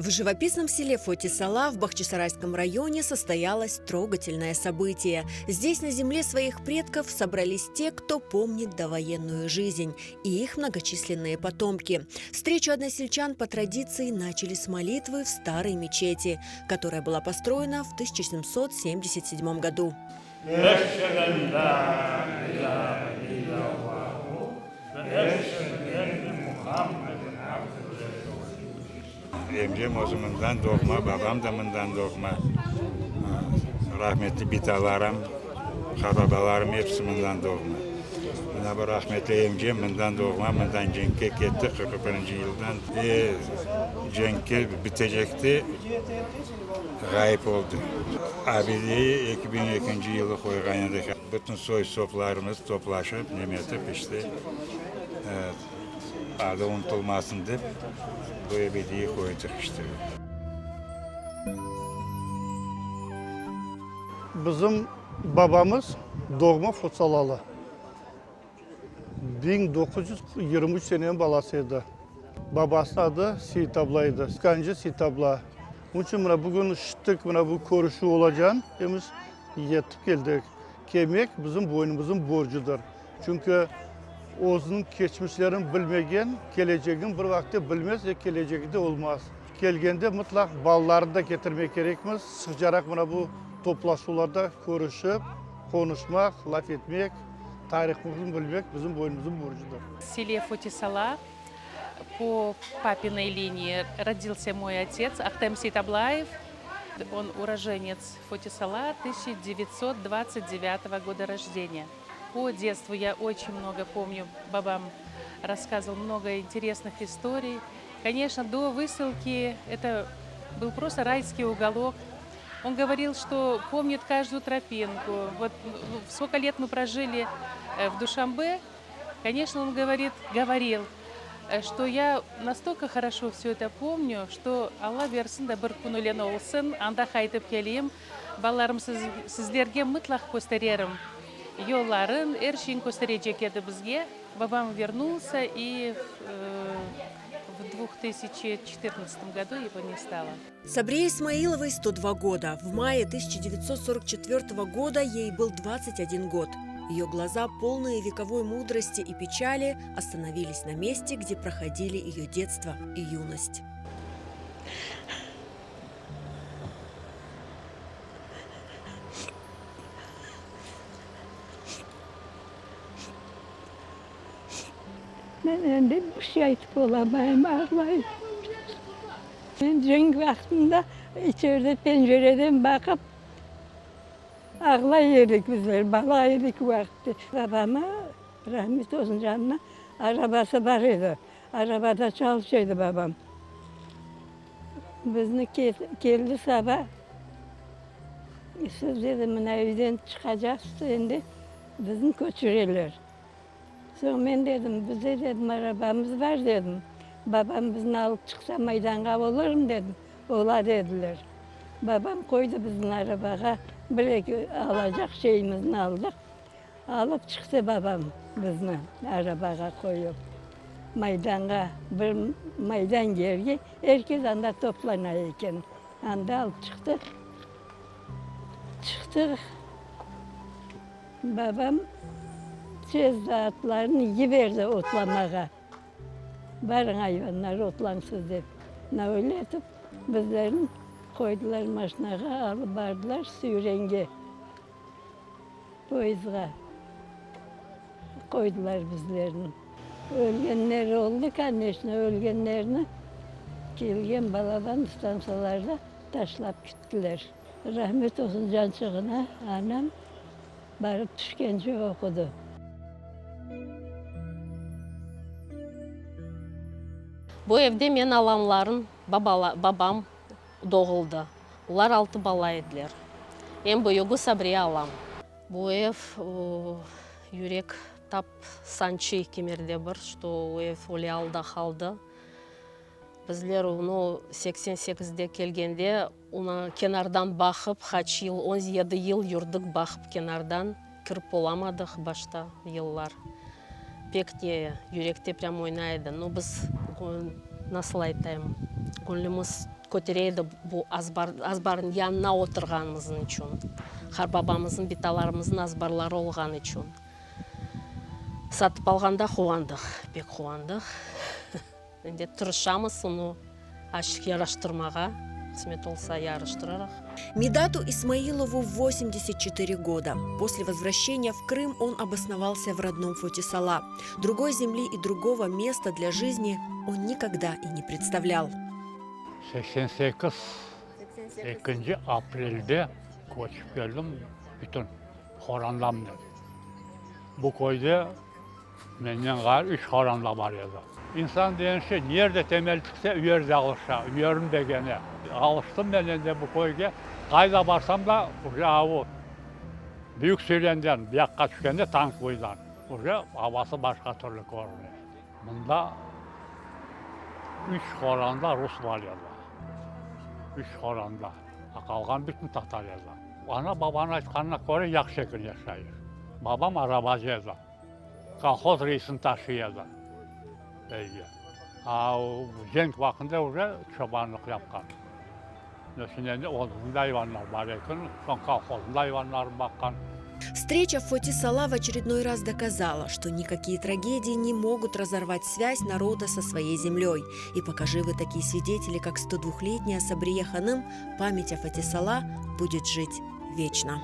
В живописном селе Фотисала в Бахчисарайском районе состоялось трогательное событие. Здесь, на земле своих предков, собрались те, кто помнит довоенную жизнь и их многочисленные потомки. Встречу односельчан по традиции начали с молитвы в старой мечети, которая была построена в 1777 году. Emcem özü mından doğma, babam da mından doğma. Rahmetli bitalarım, qartbabalarım episi mından doğma. Mına bu rahmetli emcem mından doğma, mından cenkke ketti 41-nci yıldan. E, cenkke bitecekte ğayıp oldı. Abideyi 2002-nci yılı qoyğan edik. Bütün soy-soplarımız toplaşıp, nemetip işte, adı unutılmasın dep, bu abideyi qoydıq işte. Bizim babamız doğma Fotsalalı. 1923 seneniñ balası edi. Babasınıñ adı Seytabla edi, Skancı Seytabla. Onıñ içün mına bugün işittik, mına bu körüşüv olacağını, emiz yetip keldik. Kelmek bizim boynumıznıñ borcudır. Çünki özüniñ keçmişlerini bilmegen, kelecegini bir vaqıtte bilmez ve kelecegi de olmaz. Kelgende mıtlaq balalarını da ketirmek kerekmiz, sıqcaraq mına bu toplaşuvlarda körüşip, qonuşmaq, laf etmek, tarihımıznı bilmek bizim boynumıznıñ borcudır. В селе Фотисала по папиной линии родился мой отец Ахтем Сейтаблаев. Он уроженец Фотисала 1929 года рождения. По детству я очень много помню, babam рассказывал много интересных историй. Конечно, до высылки это был просто райский уголок. Он говорил, что помнит каждую тропинку. Вот ну, сколько лет мы прожили э, в Душамбе, конечно, он говорит, говорил, э, что я настолько хорошо все это помню, что Alla bersin de bir kün ölen olsun, anda qaytıp keleyim, balalarım sizlerge mıtlaq köstererim yolların, er şeyin kösterecek edi bizge. Babam verнулся и в 2014 году его не стало. Сабрие Исмаиловой 102 года. В мае 1944 года ей был 21 год. Ее глаза, полные вековой мудрости и печали, остановились на месте, где проходили ее детство и юность. Men endi bir şey aytıp olamayım, ağlayım. Men cenk vaqtında içeride pencereden baqıp ağlay edik bizler, bala edik o vaqıtte. Babama, rahmet olsun canına, arabası bar edi, arabada çalışa edi babam. Bizni keldi saba, siz dedi, mına evden çıqacaqsız endi, bizni köçüreler. Soñ men dedim, bizde dedim arabamız bar dedim, babam bizni alıp çıqsa maydanğa olurmı dedim, ola dediler. Babam qoydı bizni arabağa, bir-eki alacaq şeyimizni aldıq, alıp çıqtı babam bizni arabağa qoyıp maydanğa, bir maydan yerge, er kes anda toplana eken, anda alıp çıqtı, çıqtıq. Babam tez atlarını yiberdi otlamağa. Barıñ, ayvanlar, otlañsız dep. Mına öyle etip bizlerni qoydılar maşinağa, alıp bardılar Süyrenge, poyezdğa qoydılar bizlerni. Ölgenler oldı, koneçno, ölgenlerni kelgen balaban stantsiyalarda taşlap kittiler. Rahmet olsun cançığına, anam barıp tüşkence oqudı. Bu evde men alamların babam doğuldı. Olar altı bala ediler. Eñ büyügi Sabriye alam. Bu ev yürek tap sançıy kimerde bir, şto o ev öyle alda qaldı. Bizler onı 88-de kelgende Onı kenardan baqıp, qaç yıl, on yedi yıl yurdik baqıp kenardan, kirip olamadıq başta yıllar. Pek ne, yürekte prâm oynay edi. No, biz, nasıl aytayım, göñlümiz. kötere edi bu azbar, azbarnıñ yanına oturğanımızın içün, qarbabamıznıñ, bitalarımıznıñ azbarları olğanı içün. Satıp alğanda quvandıq, pek quvandıq. Endi tırışamız onı azçıq yaraştırmağa, qısmet olsa yarıştırırıq. Midatu Ismailovu 84 года. После возвращения в Крым он обосновался в родном Фотисала. Другой земли и другого места для жизни он никогда и не представлял. 88 ekinci aprelde köçip keldim bütün qorantamnen. Bu köyde menden ğayrı üç qoranta bar edi. İnsan degen şey nerde temel tikse, u yerde alışa, u yerin begene. Alıştım men endi bu köyge. Qayda barsam da, uje avu Büyük Süylenden bu yaqqa tüşkende Tankvuydan, uje avası başqa türlü körüne. Mında üç qoranda rus bar edi. Üç qoranda. A qalğan bütün tatar edi. Ana-babanıñ aytqanına köre yahşı eken yaşayış. Babam arabacı edi. Kolhoz reisini taşıy edi evge. A cenk vaqtında uje çobanlıq yapqan. Şimdi endi özüniñ de ayvanları bar eken, soñ kolhoznıñ da ayvanlarını baqqan. Встреча в Фотисала в очередной раз доказала, что никакие трагедии не могут разорвать связь народа со своей землей. И пока живы такие свидетели, как 102-летняя Сабрия Ханым, память о Фатисала будет жить вечно.